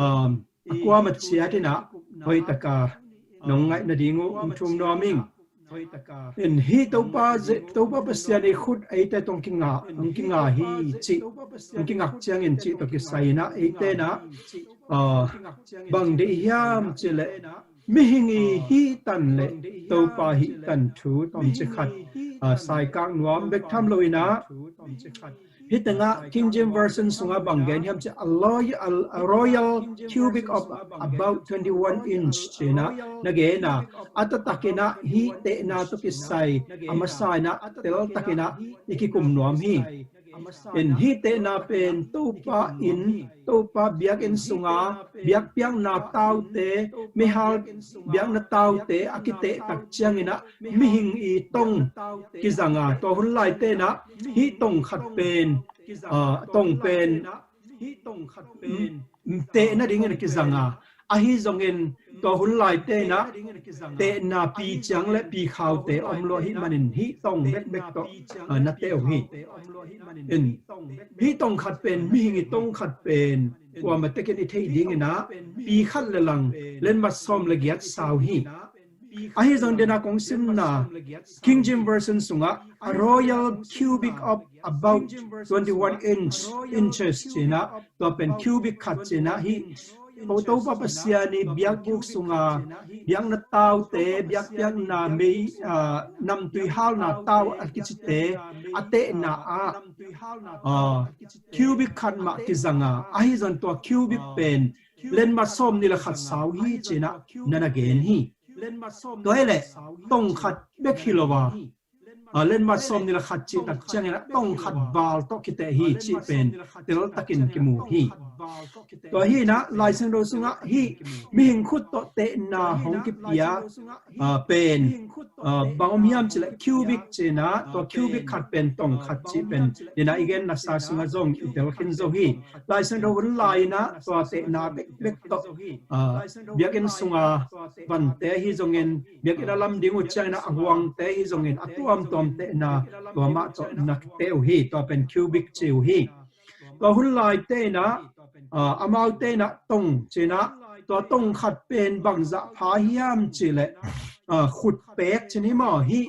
um, a kuamah ciatin ah hoih taka nong ngaih nading uh hong thum nuam ing. In hih Topa, Topa Pasian i khut eite tawh hong kinga, hong kinga hi cih, hong kingak ciangin cih tawh kisai-in ah eite in ah, ah, bang deih hiam cih leh, mihing i hih tan le Topa hih tan thu tawmcik khat, ah, saikak nuam, bek tham lo-in ah, hih tengah King James Version sungah bang gen hiam cih leh, a royal, a royal cubit of about twenty-one inch ci-in ah na gen a, a taktakin ah hih tehna tawh kisai a masa-in ah teltakin ah i kikum nuam hi. In hih tehna pen Topa inn, Topa biakinn sunga biakpiakna taute, meihal biakna taute a kiteh tak ciangin ah mihing i tong kizang a, tua hun laite in ah hih tong khat pen, ah, tong pen, mm, teh nadingin a kizang a, ahi zongin tua hun laite in ah tehna pi ciang le pi khaute om lo ahih manin hih tong bekbek tawh, ah, na teh uh hi. In hih tong khat pen, mihing i tong khat pen kuamah tekin i theih dingin ah pi khat le lang lenmat sawm le giat sau hi. Ahi zong dena kong simna King James Version sungah a royal cubit of about twenty-one inch, inches ci-in ah, tua pen cubit khat ci-in ah hih Topa Pasian i biakbuk sunga biakna taute, biakpiakna mei, ah, namtui halna tau a kicite a tehna ah, ah, cubit khat mah kizang a, ahi zong tua cubit pen lenmat sawm nih le khat sau hi ci-in ah na na gen hi. Tua hi leh tong khat bek hi lo a, ah, lenmat sawm nih le khat cih tak ciangin ah tong khat val tawh kiteh hi cih pen teltakin kimu hi. Tua hi-in ah Lai Siangtho sungah hih mihing khut tawh tehna hong kipia, ah, pen, ah, bang om hiam cih leh cubit ci-in ah, tua cubit khat pen tong khat cih pen dena i gen nasa sungah zong i tel khin zo hi. Lai Siangtho hun lai-in ah tua tehna bekbek tawh, ah, biakinn sunga vante ahi zongin, biakinn a lam ding uh ciangin ah a huangte ahi zongin a tuamtuam tehna tua mah tawh na teh uh hi, tua pen cubit ci uh hi. Tua hun laite in ah, ah, amaute in ah tong ci-in ah, tua tong khat pen bangzah pha hiam cih leh, ah, khutpek ci-in hi maw, hih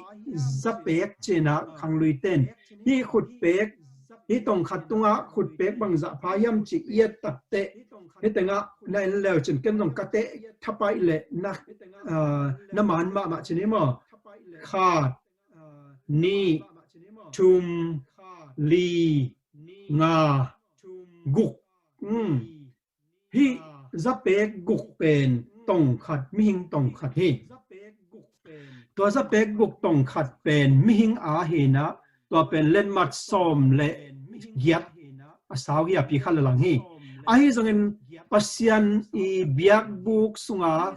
zapek ci-in ah khangluite in hih khutpek, hih tong khat tungah khutpek bangzah pha hiam cih i et takteh, hih tengah na en leu cin ken zong ka teh thapaih leh na, ah, na man mahmah ci-in hi maw. Khat, nih, thum, li, nga, guk. Hmm. Hih zapek guk pen tong khat, mihing tong khat hi. Tua zapek guk tong khat pen mihing a hi-in ah, tua pen lenmat sawm le giat a sau hi a, pi khat le lang hi. Ahi zongin Pasian i biakbuk sunga,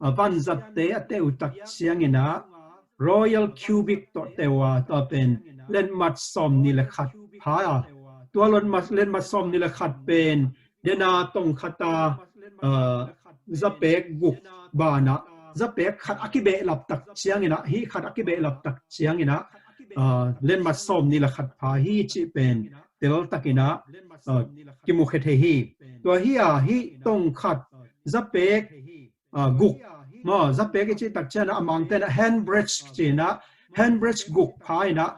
ah, vanzatte a teh uh tak ciangin ah royal cubit tawh teh uh a, tua pen lenmat sawm nih le khat pha a. Tua lenmat, lenmat sawm nih le khat pen dena tong khat a, ah, zapek guk banah zapek khat a kibehlap tak ciangin ah, hih khat a kibehlap tak ciangin ah, ah, lenmat sawm nih le khat pha hi cih pen teltakin ah, ah, kimukhia thei hi. Tua hi a, hih tong khat zapek, ah, guk maw, zapek i cih tak ciangin ah a Mangte in ah handbreadth ci-in ah, handbreadth guk pha in ah,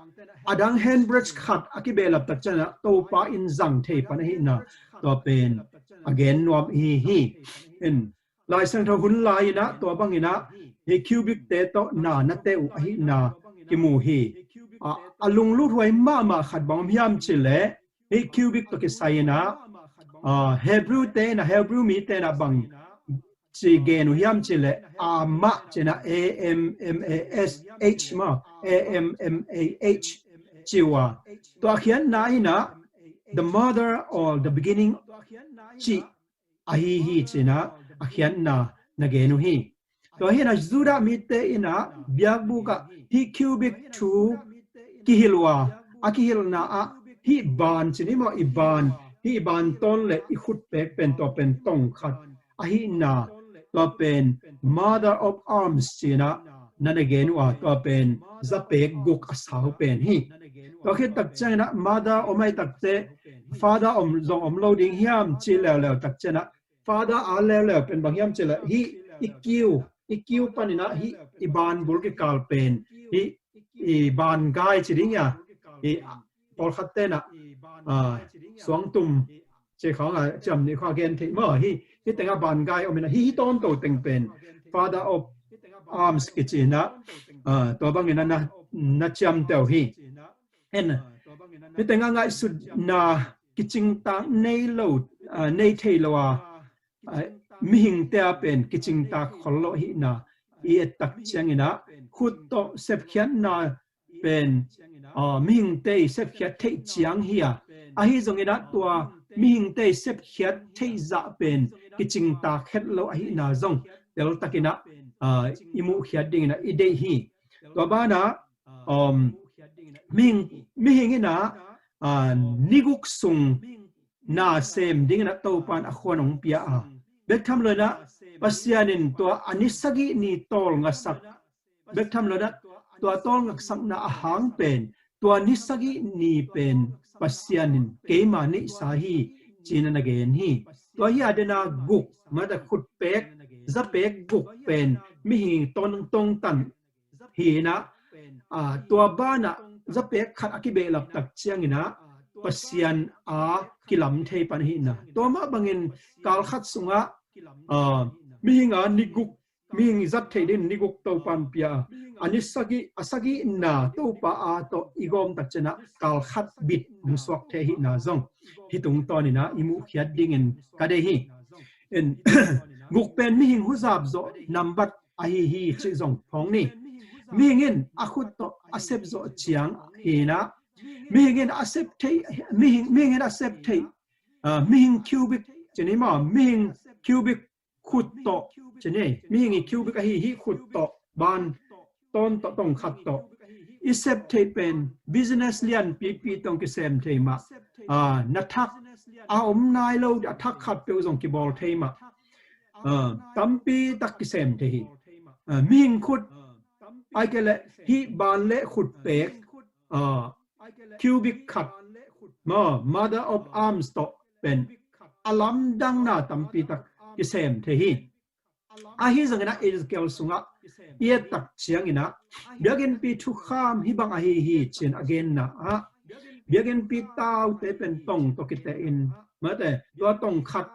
a dang handbreadth khat a kibehlap tak ciangin ah Topa inn zang thei pan ahihna, tua pen a gen nuam hi hi. In, Lai Siangtho hun lai inah tua bang inah hi cubic te tawh na na teh uh ahihna kimu hi. A, a lunglut huai mahmah khat bang om hiam cileh hi cubic tawh kisai inah, a, Hebrew te inah, Hebrew mi te inah bang ci gen uh hiam cileh amah ci inah, A M M A S H maw, A M M A H ci uh a. Tua khiatna inah the mother or the beginning ci ahi hi ci inah a khiatna na gen uh hi. Tua hi inah Judah mite inah biakbuk ah hi cubic thu kihilh uh a, a kihilhna ah hi ban ci ni maw, i ban, hi i ban tawn le i khut pek pen tua pen tong khat ahihna, tua pen mother of arms ci inah na na gen uh a, tua pen zapek guk a sau pen hi. Tua khit tak ciang inah mother om ai tak teh father om zong om lo ding hiam ci leuleu tak ciang inah father a leuleu pen bang hiam cileh hi i kiu, i kiu pan inah hi i ban bul kikal pen hi i ban gai ci ding a, hi pawlkhat te inah, a, suangtum ci khawng a ciam nih khawng a gen theih maw hi, hi tengah ban gai om inah hi, hi tawnto teng pen father of arms kici inah, a, tua bang inah na, na ciamteh uh hi. En, hi tengah ngaihsutna kicingtak nei lo, a, nei thei lo a, a, mihingte a pen kicingtak khol lo ahihna i et tak ciang inah khut tawh sepkhiatna pen, a, mihingte i sepkhiat theih ciang hi a, ahi zong inah tua mihingte i sepkhiat theih zah pen kicingtak het lo ahihna zong teltak inah, a, i muhkhiat ding inah i deih hi. Tua banah, um, mihing, mihing inah, a, ni guk sung na sem ding inah Topan a khuan hong pia a, bek tham lo inah Pasian in tua a ni sagih ni tawlngasak, bek tham lo inah tua tawlngasakna a hang pen tua ni sagih ni pen Pasian in keima neihsa hi ci inah na gen hi. Tua hi a dena guk, mate khut pek, zapek guk pen mihing tong, tongtan hi inah, a, tua banah zapek khat a kibehlap tak ciang inah Pasian a kilam thei pan ahihna. Tua mah bangin kal khat sungah, a, mihing a ni guk, mihing zat theih ding ni guk Topan pia a, a ni sagih, a sagihna Topa a tawh i gawm tak ciang inah kal khat bit hong suak thei ahihna zong hi tungtawn inah i muhkhiat dingin ka deih hi. En, guk pen mihing huzap zawh nambat ahi hi cih zong phawng ni. Mihing in a khut tawh a sep zawh ciang hi inah, mihing in a sep theih, mihing, mihing in a sep theih, a, mihing cubic ci ni maw, mihing cubic khut tawh ci ni, mihing i cubic ahi hi khut tawh, ban tawn tawh, tong khat tawh i sep theih pen business lianpipi tawh kisem thei mah, a, na thak a om nai lo a thak khat peuh zong kibawl thei mah, a, tampi tak kisem thei hi. A, mihing khut ai kei leh hi ban le khut pek, a, cubic khat maw, mother of arms tawh pen a lamdangna tampi tak kisem thei hi. Ahi zong inah Ezekiel sungah i et tak ciang inah biakinnpi thukham hi bang ahi hi ci-in a genna ah biakinnpi taute pen tong tawh kiteh in, mate tua tong khat,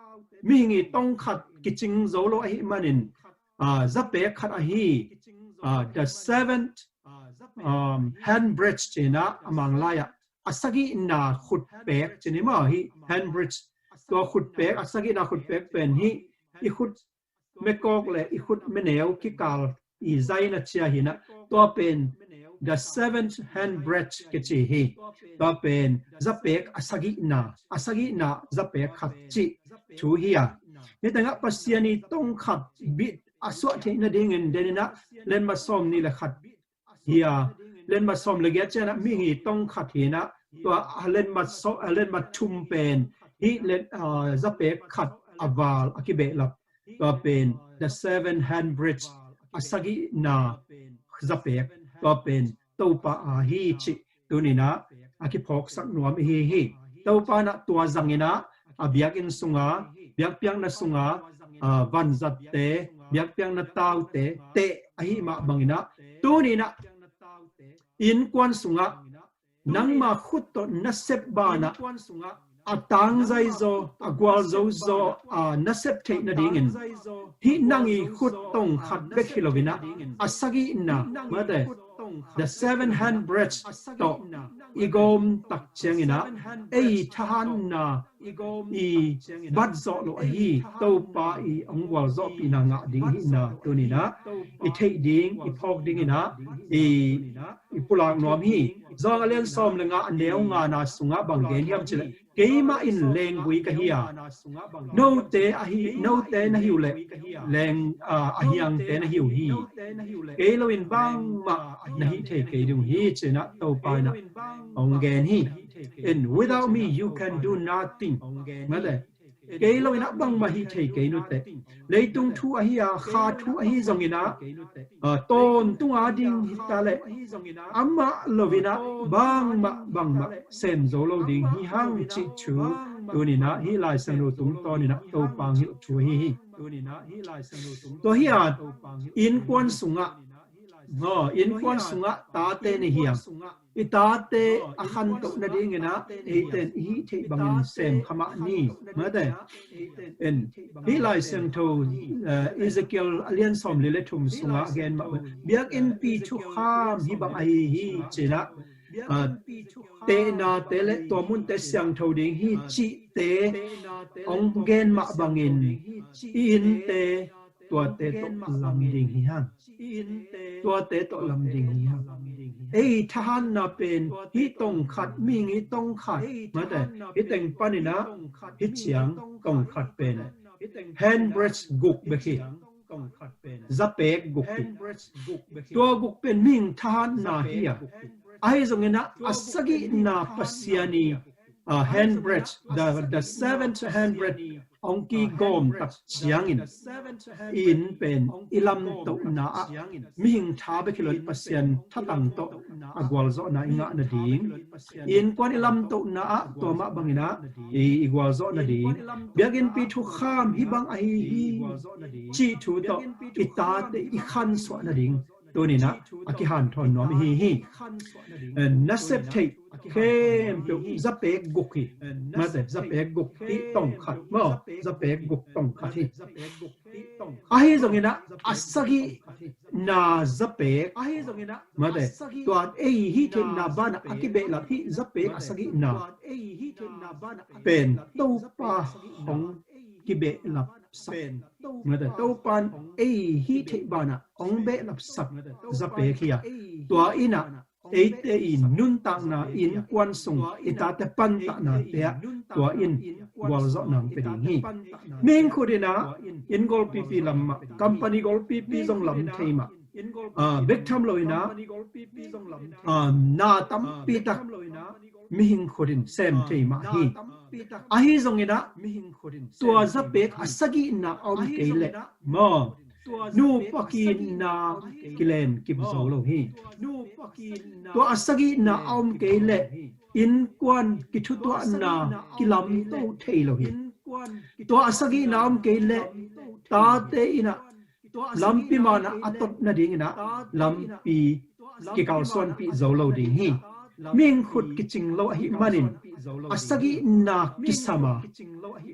mihing i tong khat kicing zo lo ahih manin, a, zapek khat ahi, a, the seventh, um, handbreadth ci-in ah a Manglai ah a sagihna khutpek ci-in maw, hi handbreadth, tua khutpek, a sagihna khutpek pen hi i khut mekawk le i khut meneu kikal i zaina cia hi-in ah, tua pen the seventh handbreadth kici hi. Tua pen zapek a sagihna, a sagihna zapek khat cih thu hi a. Hi tengah Pasian i tong khat bit a suah theih nadingin den in ah letmat sawm nih le khat hi a, letmat sawm le giat ciang ah mihing i tong khat hi-in ah, tua a letmat saw-, a letmat thum pen hi let, a, zapek khat a val a kibehlap, tua pen the seven handbreadth, a sagihna zapek, tua pen Topa a hi cih tuni-in ah a kiphawksak nuam i hi hi. Topa in ah tua zang in ah a biakinn sungah, biakpiakna sungah, a, vanzatte, biakpiakna taute teh ahih mah bangin ah tuni-in ah innkuan sungah nangma khut tawh na sep banah a tangzai zaw, a gualzo zaw, a nasep theih nadingin hih nang i khut tong khat bek hi loinah a sagihna, mate, the seven handbreadth tawh i gawm tak cianginah ei thahatna i bat zawh loh ahi Topa i hong gualzawhpihna ngah ding hihna tuninah i theih ding, i phawk dinginah i i pulak nuam hi. Zawng a lian sawm le nga a neu ngana sungah bang gen hiam cileh, keimah in lenggui ka hi a, note ahi, note na hi uh leh leng, ah, a hiangte na hi uh hi. Kei loin bangmah na hih thei kei ding uh hi, cinah Topa inah hong gen hi. And without me you can do nothing. Mate, kei loinah bangmah hih thei kei nuteh. Leitung thu ahi a, kha thu ahi zonginah, ah, tawntung a ding hita leh amah loinah bangmah bangmah sem zo lo ding hi hang cih thu tuninah hih Lai Siangtho tungtawninah Topa hong hilh thu ahi hi. Tua hi a, innkuan sungah, innkuan sungah tate na hi a, i tate a khantoh nadinginah eite in i hih theih bangin sem kha mah ni. Mate, en, hih Lai Siangtho, eh, Ezekiel a lian sawm li le thum sungah gen mah, biakinnpi thukham hih bang ahi hi, cinah, ah, tehnate le tua munte siangtho ding hi cihte hong gen mah bangin i innte tuate tawh lam ding hi hang. Tuate tawh lam ding hi hang. Ei thahatna pen hih tong khat, mihing hih tong khat, mate, hih teng paninah hih ciang tong khat pen handbreadth guk bek hi. Zapek guk hi. Tua guk pen mihing thahatna hi a, ahi zonginah a sagihna Pasian i, ah, handbreadth, the, the seventh handbreadth hong kigawm tak ciangin i inn pen i lamtohna ah mihing tha bek hi loin Pasian thatang tawh a gualzawhna i ngah nading, i innkuan i lamtohna ah tua mah banginah i, i gualzawh nading, biakinnpi thukham hih bang ahi hi cih thu tawh i tate i khansuah nading tuninah a kihanthawn nuam ahi hi. Eh, nasep theih khempeuh zapek guk hi. Mate, zapek guk hih tong khat maw, zapek guk tong khat hi. Ahi zonginah a sagihna zapek, mate, tua ei hih theihna banah a kibehlap hih zapek a sagihna pen Topa hong kibehlapsak, mate, Topa in ei hih theih banah hong behlapsak zapek hi a, tua innah eite i nuntakna, innkuan sung, i tate pantahna te ah tua in gualzawhna hong pia ding hi. Mihing khut inah inn golpipi lam mah, company golpipi zong lam thei mah, ah, bek tham loinah, ah, na tampi tak mihing khut in sem thei mah hi. Ahi zonginah tua zapek a sagihna a om kei leh maw, nupa kihna kilen kip zo lo hi. Tua a sagihna a om kei leh innkuan kithutuahna kilamto thei lo hi. Tua a sagihna a om kei leh tate innah lampi manah a tot nadinginah lampi kikalsuanpih zo lo ding hi. Mihing khut kicing lo ahih manin a sagihna kisam a,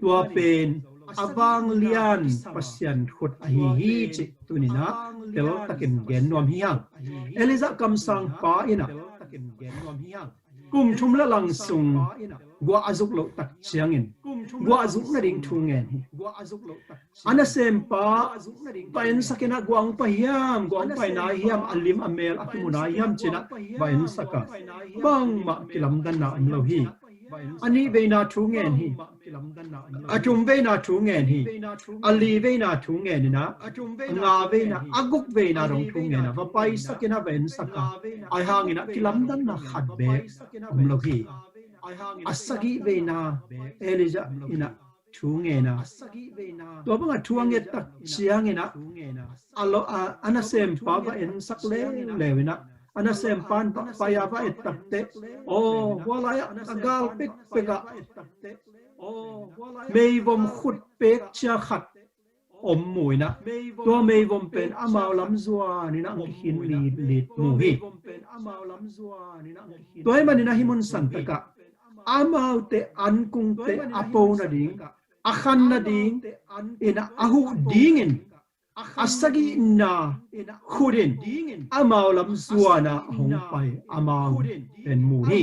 tua pen a vanglian Pasian khut ahi hi cih tuninah teltakin gen nuam hi hang. Elijah kamsangpa innah kum thum le lang sung guah a zuk loh tak ciangin guah zuk nading thu ngen hi. A nasempa va ensak inah guah hong pai hiam, guah hong pai nai hiam, a lim a mel a kimu nai hiam cinah va ensak a, bangmah kilamdanna om lo hi. A nih veina thu ngen hi. A thum veina thu ngen hi. A li veina thu ngen inah, a nga veina, a guk veina dong thu ngen a, va paisak inah va ensak a, ahi hanginah kilamdanna khat bek om lo hi. A sagih veina Elijah inah thu ngen a, tua bangah thu a nget tak cianginah a lo, a, a nasempa va ensak leuleu inah, a nasempa in va pai a va et takteh, aw, hua lai-ah a gal pekpek ah meivom khut pek cia khat om mu inah, tua meivom pen amau lam zuan inah ang kikhin litlit mu hi. Tua ahih maninah hih mun santakah amaute ankungte a po nading, a khan nading, in a huh dingin, a sagihna khut in amau lam zuan a hong pai amau pen mu hi.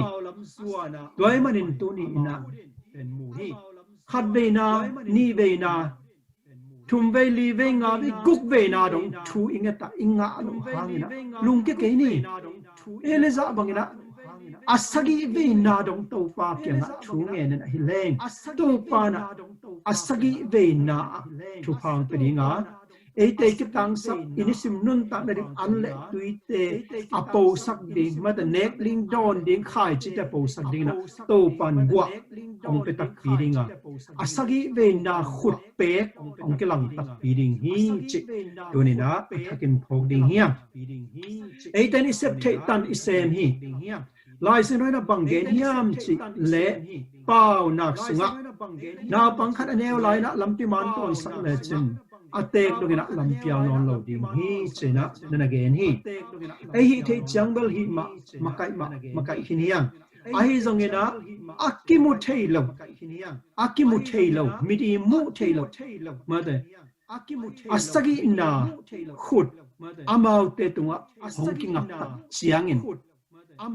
Tua ahih manin tuni in a khat veina, nih veina, thum vei, li vei, nga vei, guk veina dong thu i nget a i ngah loh hangin a lungkia kei ni. Elijah bangin a a sagih veina dong Topa kiangah thu ngenin ahi leng, Topa in a sagih veina ah thupha hong pia ding a, eite i kitangsak, i nisim nuntak nading an le tuite a posak ding, mate, nek ding, dawn ding, khaicite a posak ding in a Topa in guah hong pia takpi ding a, a sagih veina khut pek hong kilang takpi ding hi cih tuni in a a thakin phawk ding hi hang. Eite in i sep theih tan i sem hi. Lai Siangtho in a bang gen hiam cih leh, Paunak sungah naupang khat a neu lai in a lampi man tawnsak lecin a teek dongin a lampial nawn lo ding hi ci-in a na na gen hi. Ei hih theih ciang bel hih mah, makaih mah, makaih khin hi hang. Ahi zongin a a kimu thei lo, a kimu thei lo, mit i muh thei lo, mate, a sagihna khut amaute tungah hong kingak tak ciangin,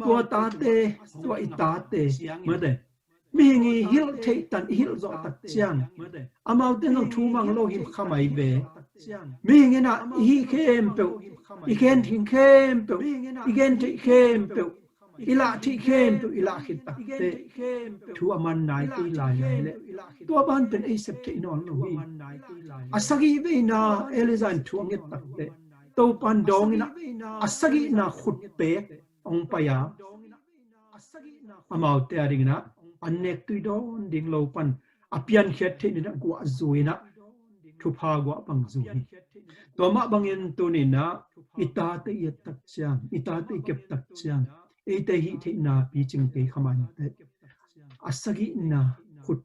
tua tate, tua i tate, mate, mihing i hilh theih tan i hilh zawh tak ciang, amaute zong thu mang lo hi kha mai ve. Mihing in a i hih khempeuh, i khen ding khempeuh, i gen theih khempeuh, i lah theih khempeuh i lah khit takteh thu a man nai kei lailai leh, tua banpen ei sep theih nawn lo hi. A sagih veina Elijah in thu a nget takteh, Topa in dawng in a, a sagihna khut pek hong pai a, amaute a dingin a an nek tui dawn ding lo pan a piankhiat theih in a guah zui in a, thupha guah bang zui hi. Tua mah bangin tuni in a i tate i et tak ciang, i tate i kep tak ciang, eite hih theihna picing kei kha mai inteh, a sagihna khut